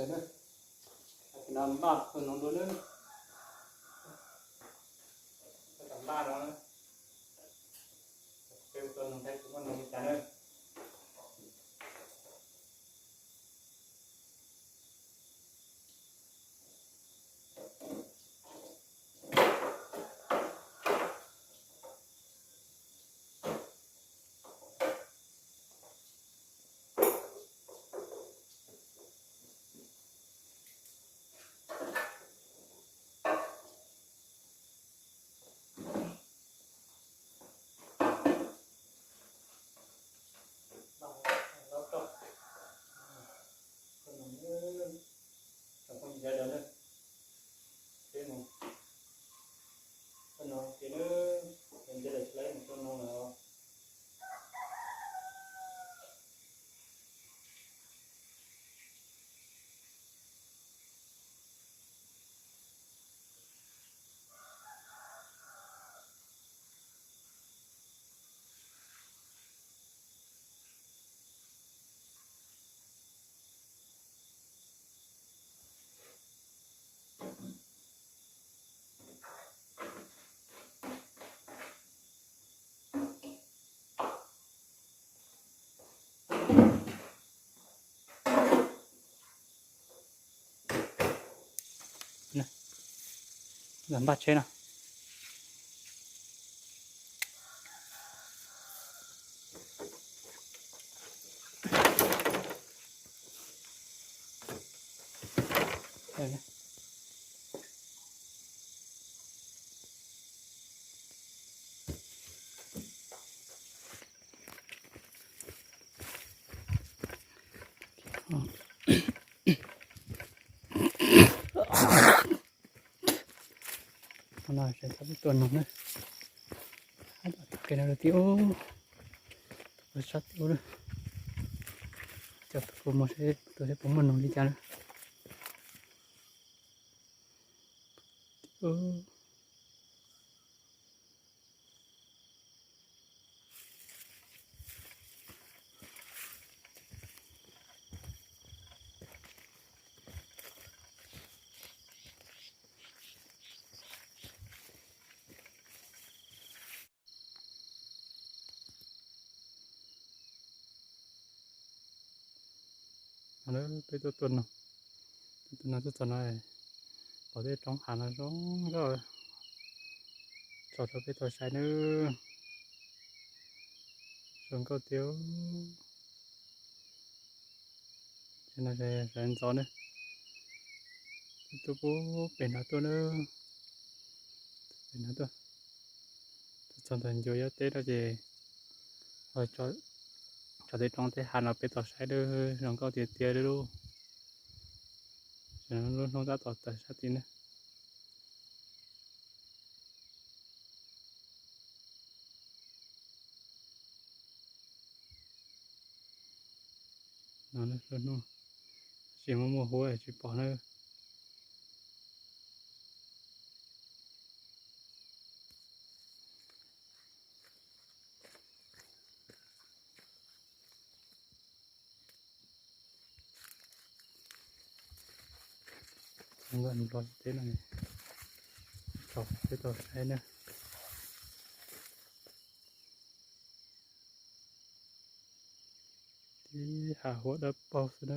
Tam no npaj tua noog dua nawb. Tab tom npaj no, peb tua noog saib kuv muaj noog li cas nawb. Tsoom phooj ywg sawv daws na, peb mus, koj no ces na, nce daim tsi laib mus tua noog lawm. Npaj tsheb no. Qhov no txhob peb tua noog na. Qhov no tias ub, tus sab tim ub na, coj tus kua muag seb tua seb puas muaj noog li cas na. Peb tuaj tua noog, tuaj tua noog tuaj txog no, pom tej roob hav no zoo nkauj, tso rau peb tau saib nawb. Zoo nkauj tiag. Ces no sawv ntxov na, tuaj pem no tuaj na, pem no tuaj, tuaj txog ntawm ncua yob teb no ces tso tej roob tej hav no peb tau saib nawb, zoo nkauj tiag tiag li lauj. Lub hnub tab tom tawm sab tid na. No lub hnub, tab sis muaj muaj huab tsis pom na. Nplog teb no, tso peb tau saib na. Tib hav huab dawb paug xwb na.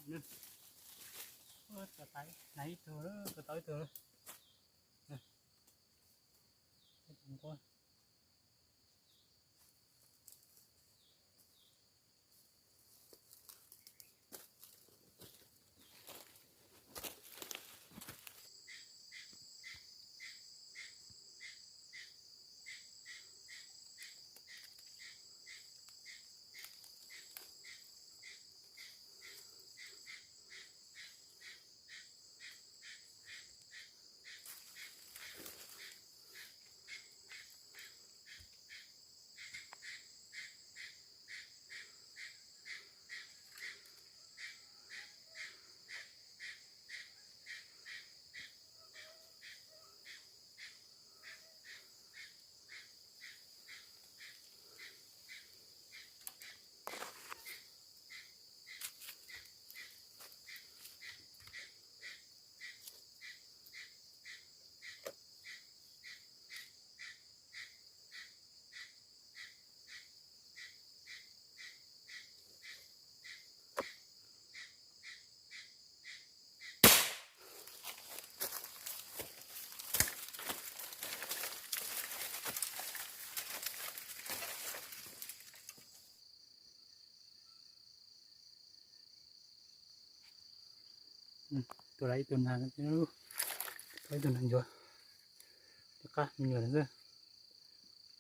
Ua, tus tau ib tug, tus tau ib tug. Tua lawm ib tug nag, ib tug nag ncuav, qab me nyuam xwb,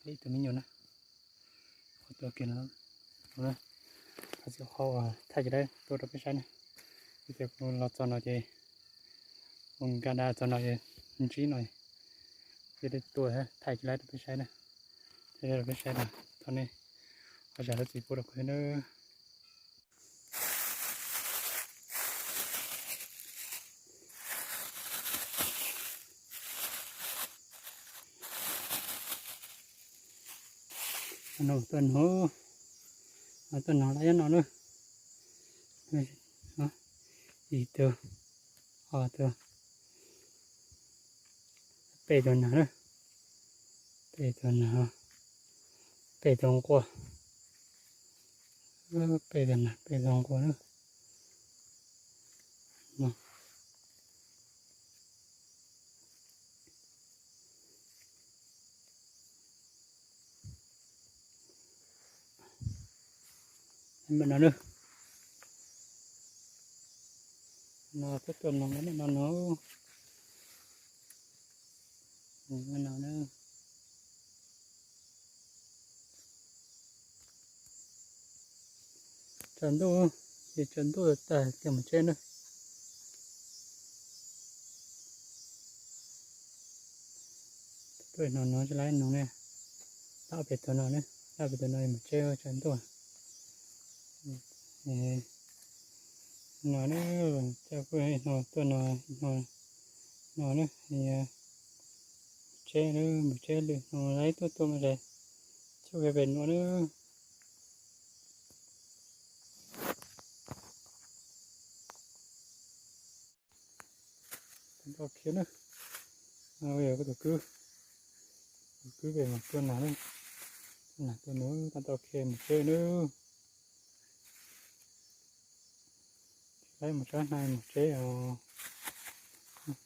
ib tug me nyuam na. Qhov tua kiag no, qhov txiv qhov uas thaij caj dab tuaj rau peb saib na. Ib pliag kuv los txog no ces, ua nkaj dab txog no ces, ntsib no, cia li tuaj thaij caj dab rau peb saib na. Thaij caj dab rau peb saib na, thov nej ho zam lub txim pub rau kuv thiab nawb. Tuaj noog, tuaj noog lawm no na. Ib tug, ob tug, peb tug nag na, peb tug nag, peb tug nquag, peb tug nag, peb tug nquag na. No na, no tuaj tuaj no, no no, no na. Tsaus ntuj, ces tsaus ntuj tag ces mus tsev na. Tuaj no no tsis laib no ne, lab pem tug no ne, lab pem tug no mus tsev tsaus ntuj. No ne, coj kuj no tuaj no, no ne, tsev na, mus tsev lwm no laib tuaj tuaj mas ces txhob pem no na. Tau khiav na, yog kuv tus kwv, tus kwv pem mas tuaj nag na, nag tuaj nag, tau khiav mus tsev na. Laib mus tsob hnav mus tsev os,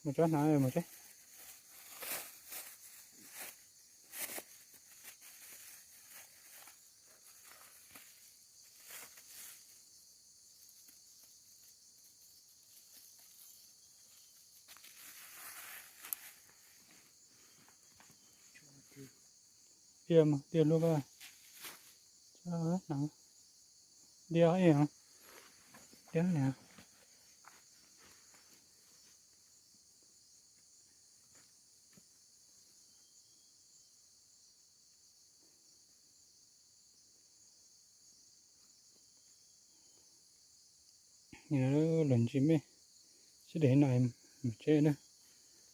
mus tsob hnav mus tsev. Tiag mas tiag luaj, tiag, tiag niam. Lug ntsis mej, sib deg no mus tsev na,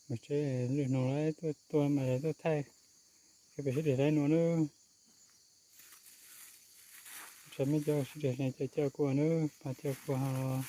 mus tsev lwm no lawm tuaj tuaj mas tuaj thaij, peb sib deg laib no na. Tsav mej cov sib deg ne coj kuv na, pab coj kuv hos.